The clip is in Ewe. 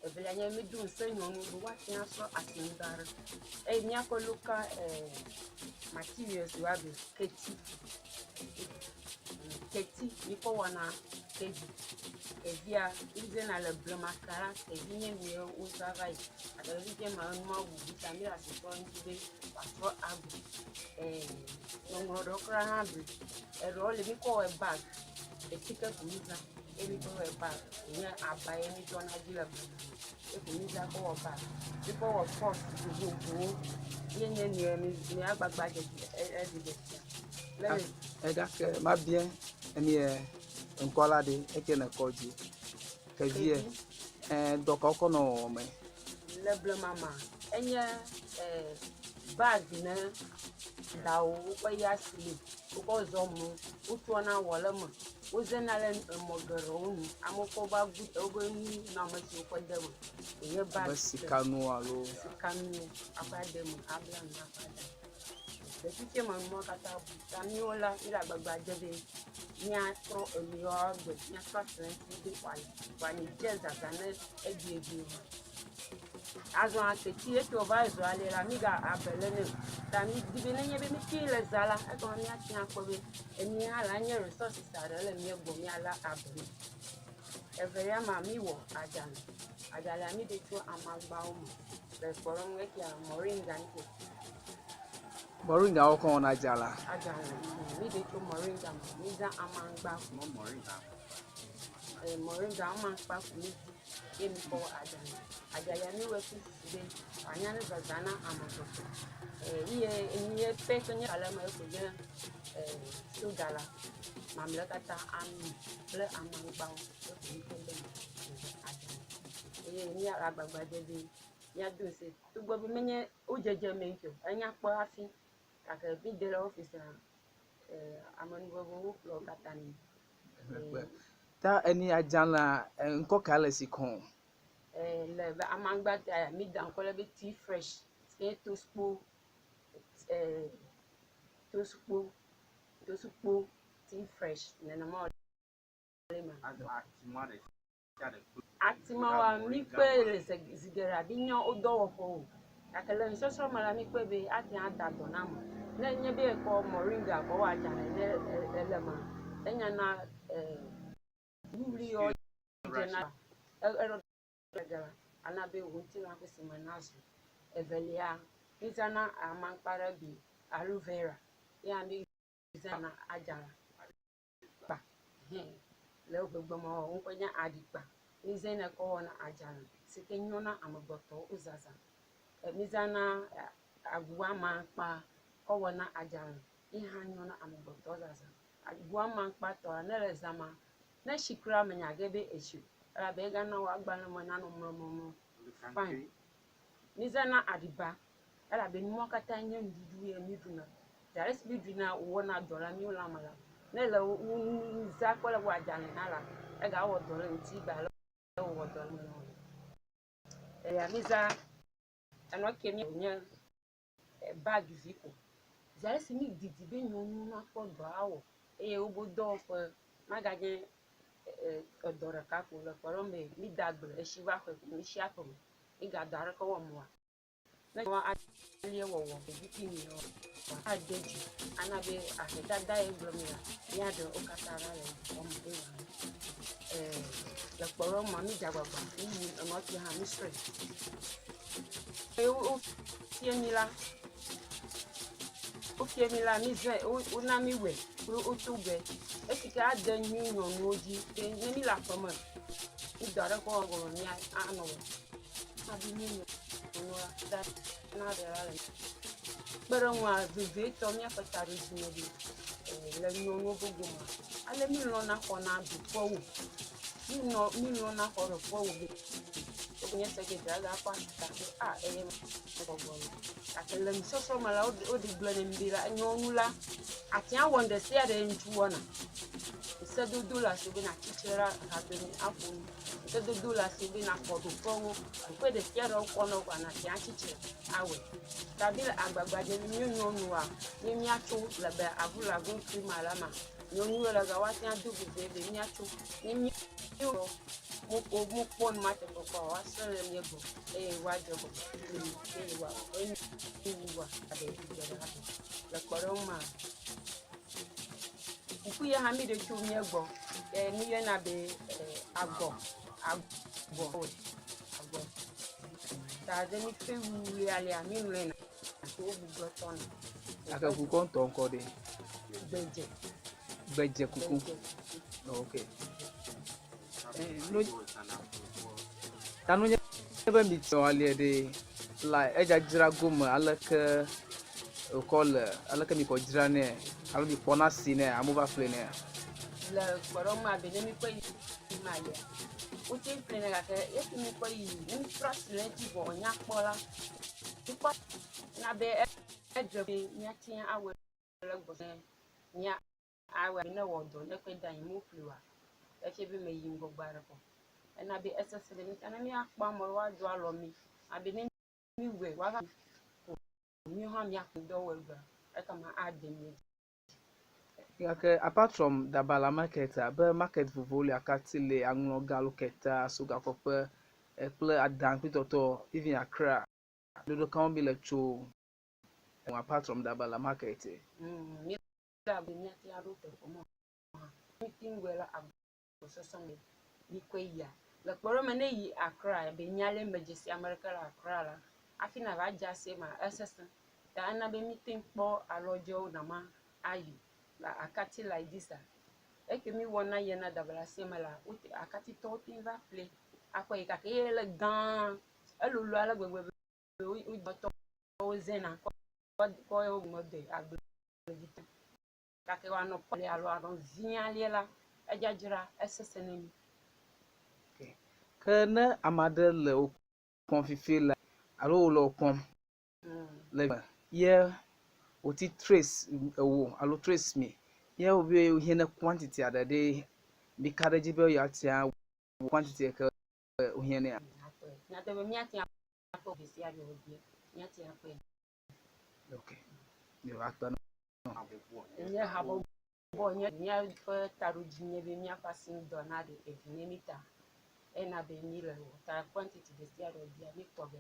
Evelia nye mído ŋusẽ nyɔnuwo be woate ŋu asrɔ̃ asinudɔ aɖe eye míaƒe local materials abe keti, keti míkɔ wɔna kevi. Kevia mízãna le blema ke la, kevi nye nu ye wozã va yi gake fifia ma enua bubu ta míle asi trɔm eŋuti be wòatrɔ agu. Ŋɔŋlɔ ɖewo kura hã li, eɖewo li míkɔ wɔe bag, keti ke ko mízã. Ye mi kɔ wɔ bag nye aba ye mi tɔna dzi le blema ye ko mi zã kɔ wɔ bag. Mi kɔ wɔ pɔs vovovowo ye nye nu ye mi mia gbagba dze eɖi ɖe sia. Le Egake mabia enie ŋkɔ la ɖe eke ne kɔ dzi. Kevie eh dɔ ka wokɔ nɔ wɔwɔ me. Le blema ma enye eh bag ne dawo wokɔ yi asime wokɔ zɔ mɔ wotsɔna wɔ le eme. Wozena ɖe emɔ geɖewo nu. Amewo kɔ woƒe agu woƒe nunɔamesiwo kɔ de eme. Wònye bagi. Abe sikanuwo alo. Sikanuwo akɔ ade eme, abla nu akɔ ada. Le fifia me nuwo katã bu. Ta míwo la, míle agbagba dzem be míatrɔ enu yawo agbe, míatrɔ asi le eŋuti be wòali, wòanyi dze zazã ne edziedzi o. Azɔ hã teti esi wòva zu ale la, míga abe le nɛ o. Ta mídi be nenye be míkee le zã la, ekema míate ŋu akpɔ be Emi hã la nye resources aɖe le mía gbɔ míalé abe nɛ. Evelia ma míwɔ adzalẽ. Adzalẽa míɖe tso amagbawo me le kpɔɖeŋu ekia moringa ŋuti. Moringa wokɔ wɔna adzalẽa? Adzalẽ míɖe tso moringa me. Mízã amagba. Moringa. Moringa amagba ko mídi ye míkɔ wɔ adzalẽ. Adzalẽa míwɔe kple susu be wòanya ne zazã na amegbetɔ. Eye enu ye pɛ ke nye le eme ko nye soda la, mamlɛ katã ami kple amaŋgbawo ye ko míkɔ de eme adzalẽ. Eye míale agbagba dzem be míado ŋusẽ togbɔ be menye wo dzedze me ŋutɔ o, enya kpɔ hafi gake míde le ɔfisia amenuveve woƒle wo katã nɛ. Ta eni adzalẽa ŋkɔ ka le esi kɔm? Le amaŋgba ta mída ŋkɔ ɖe be tea fresh ye toskpo toskpo toskpo tea fresh nenema wòle ema. Atimawoa míkpɔe le zi geɖe abe nye wo dɔwɔƒewo o gake le nusɔsrɔ̃ me la míkpɔe be ate ŋu ada dɔ na ame. Ne enye be ekɔ moringa kɔ wɔ adzalẽ ne ele emea, enyana wuwlui yewo dzena ana be wò ŋutilã ƒe sime nazu. Evelia, mízãna amakpa ɖe bi aloe vera ye hã mízãna adzalẽ kpa hɛ le woƒe gbe me woŋkɔe nye aɖikpa. Mízãnɛ kɔ wɔna adzalẽ si ke nyo na amegbetɔwo wozazã. Mízãna agu amakpa kɔ wɔna adzalẽ ye hã nyo na amegbetɔwo zazã. Agu amakpatɔa ne le zãma Ne etsi kura menya ge be etsi o elabe egana wò agbalẽ me nanɔ mlɔmlɔmlɔ. Fine. Mízãna aɖiba elabe nuawo katã nye nuɖuɖu ye míɖuna. Zi ale si míɖuna wòwɔna dɔ le míawo lãme la, ne ele nu zã kple wò adzalẽ hã la, egawɔ dɔ le ŋuti gba ale wòwɔ dɔ le eme na wò. Eya mízã enua ke nye bagi vi ko. Zi ale si mídidi be nyɔnuwo nakpɔ dɔ awɔ eye wobe dɔwɔƒe maganye edɔ ɖeka ko le kpɔɖeŋu me, míde agble, etsi va xɔe ko mítsi aƒe me, mígadɔ aɖeke wɔm oa, ne alie wɔwɔ ɖevi kple ade dzi ana be ahedada ye gblɔm mía míaɖe wo katã ɖa le dukɔ me eye wòanyo. Le kpɔɖeŋu me mídze agbagba míyi enua ke hã mísrɔ̃e. Eye wofia mí la, wofia mí la mízãe wona míwɔe kple woto gbe. Esi ke ade nyui nyɔnuwo dzi be ne míle aƒe me mí dɔ aɖe kɔ wɔ gɔme mía anɔ wɔ. Hafi mí nyɔnuwo la na ɖe la le kpe ɖe ŋua vevietɔ míaƒe taɖodzinu be le nyɔnuwo ƒe gomea ale mílɔ̃na xɔna ɖoƒewo. Mílɔ̃ mílɔ̃na xɔ ɖoƒewo be nye secretary agakɔ asi ta be a eye gbɔgbɔ me. Gake le nusɔsrɔ̃ me la woɖi gblɔ ne mi be la nyɔnu la ate awɔ nu ɖe sia ɖe ŋutsu wɔna. Sedodo le asiwò be nàtsi tre ɖe hadome aƒo nu. Sedodo le asiwò be nàxɔ ɖoƒewo. Ɖoƒe ɖe sia ɖe wokɔ na wò kpoa nàte atsi tre awɔe. Ta mi le agbagba dzem be mía nyɔnua ne míatso le be avu le avu klima la mea. Nyɔnuwo le ga woate ado vevie be míatso. Ne míewɔ mokpɔ nu ma teƒe kpɔ o, woasrɔ̃ le mía gbɔ eye woadze egɔme kpli mí eye woa eye woaɖe dzidzɔ ɖe hafi. Le kpɔɖeŋu mea, kuku ya hã mi ɖe tso mía gbɔ ye míyɔna be agbɔ agbɔ agbɔ. Ta ne míkpe wuwlui alea míŋlɔena wogbugbɔ tɔna. Gake kukua ŋutɔ ŋkɔ ɖe? Gbedze. Gbedze kuku. Gbedze kuku. Ok. No ta nu nye be mi tɔ alia ɖe la edzadzra gome aleke wòkɔ le aleke mi kɔ dzra nɛ alo mi kpɔna si nɛ amewo va ƒle nɛ. Le kpɔɖeŋu me abe ne míkpɔ yi ma alia, wote ŋu ƒlenɛ gake esi míkpɔ yi ne mítrɔ asi le eŋuti vɔ wònya kpɔ la, míkpɔ na be edze be míate ŋu awɔe le gbɔ ne mía awɔe ne wɔ dɔ ne kɔe da anyi moƒli oa, efia be meyi ŋgɔgbe aɖe o. Ena be esesẽ le mí ta ne míakpɔ amewo woado alɔ mí abe ne míwɔe woava ko míawo hã míaƒo dɔ wɔe gbea ekema ade mía dzi. Gake apart from Dabala market abe market vovovowo le Akati le Aŋlɔga, Loketa, Sogakɔƒe kple Adaŋkpitɔtɔ even Accra. Ɖoɖo kawo mi le tso apart from Dabala market? Mí le abe míate aɖo teƒe ma hã. Míte ŋu wɔe le agbɔsɔsɔ me míkɔe yia. Le kpɔɖeŋu me ne yi Accra be míalé medzesi ame ɖeke le Accra la, hafi nava dze asi ma esesẽ. Ta ena be míte ŋu kpɔ alɔdzewo nama ayi le Akati like this a. Eke míwɔna yina Dabala sie me la, wote akatitɔwo te ŋu va ƒle akɔ yi gake ye le gã elolo ale gbegbe be wo zẽna kɔ kɔ me de agble dzi gake woanɔ pɔli alo anɔ vi alia la, edzadzra esesẽ ne mí. Ke ne ame aɖe le wo kpɔm fifi la alo wole wo kpɔm le ye wòti trace ewò alo trace mi ye wobe wohiã ne quantity aɖe ɖe mika ɖe edzi be yewoatia quantity ke wohiã nɛa? Akpɔe. Nyateƒe míate ŋu akpɔ ɖe sia ɖe wòbia. Míate ŋu akpɔe. Ok. Míeva kpe nɔ. Nye habɔbɔ nye míaƒe taɖodzi nye be míaƒe asinudɔ naɖe evi ne mí ta. Ena be mí le wɔ ta quantity ɖe sia ɖe wòbia míkpɔ ge.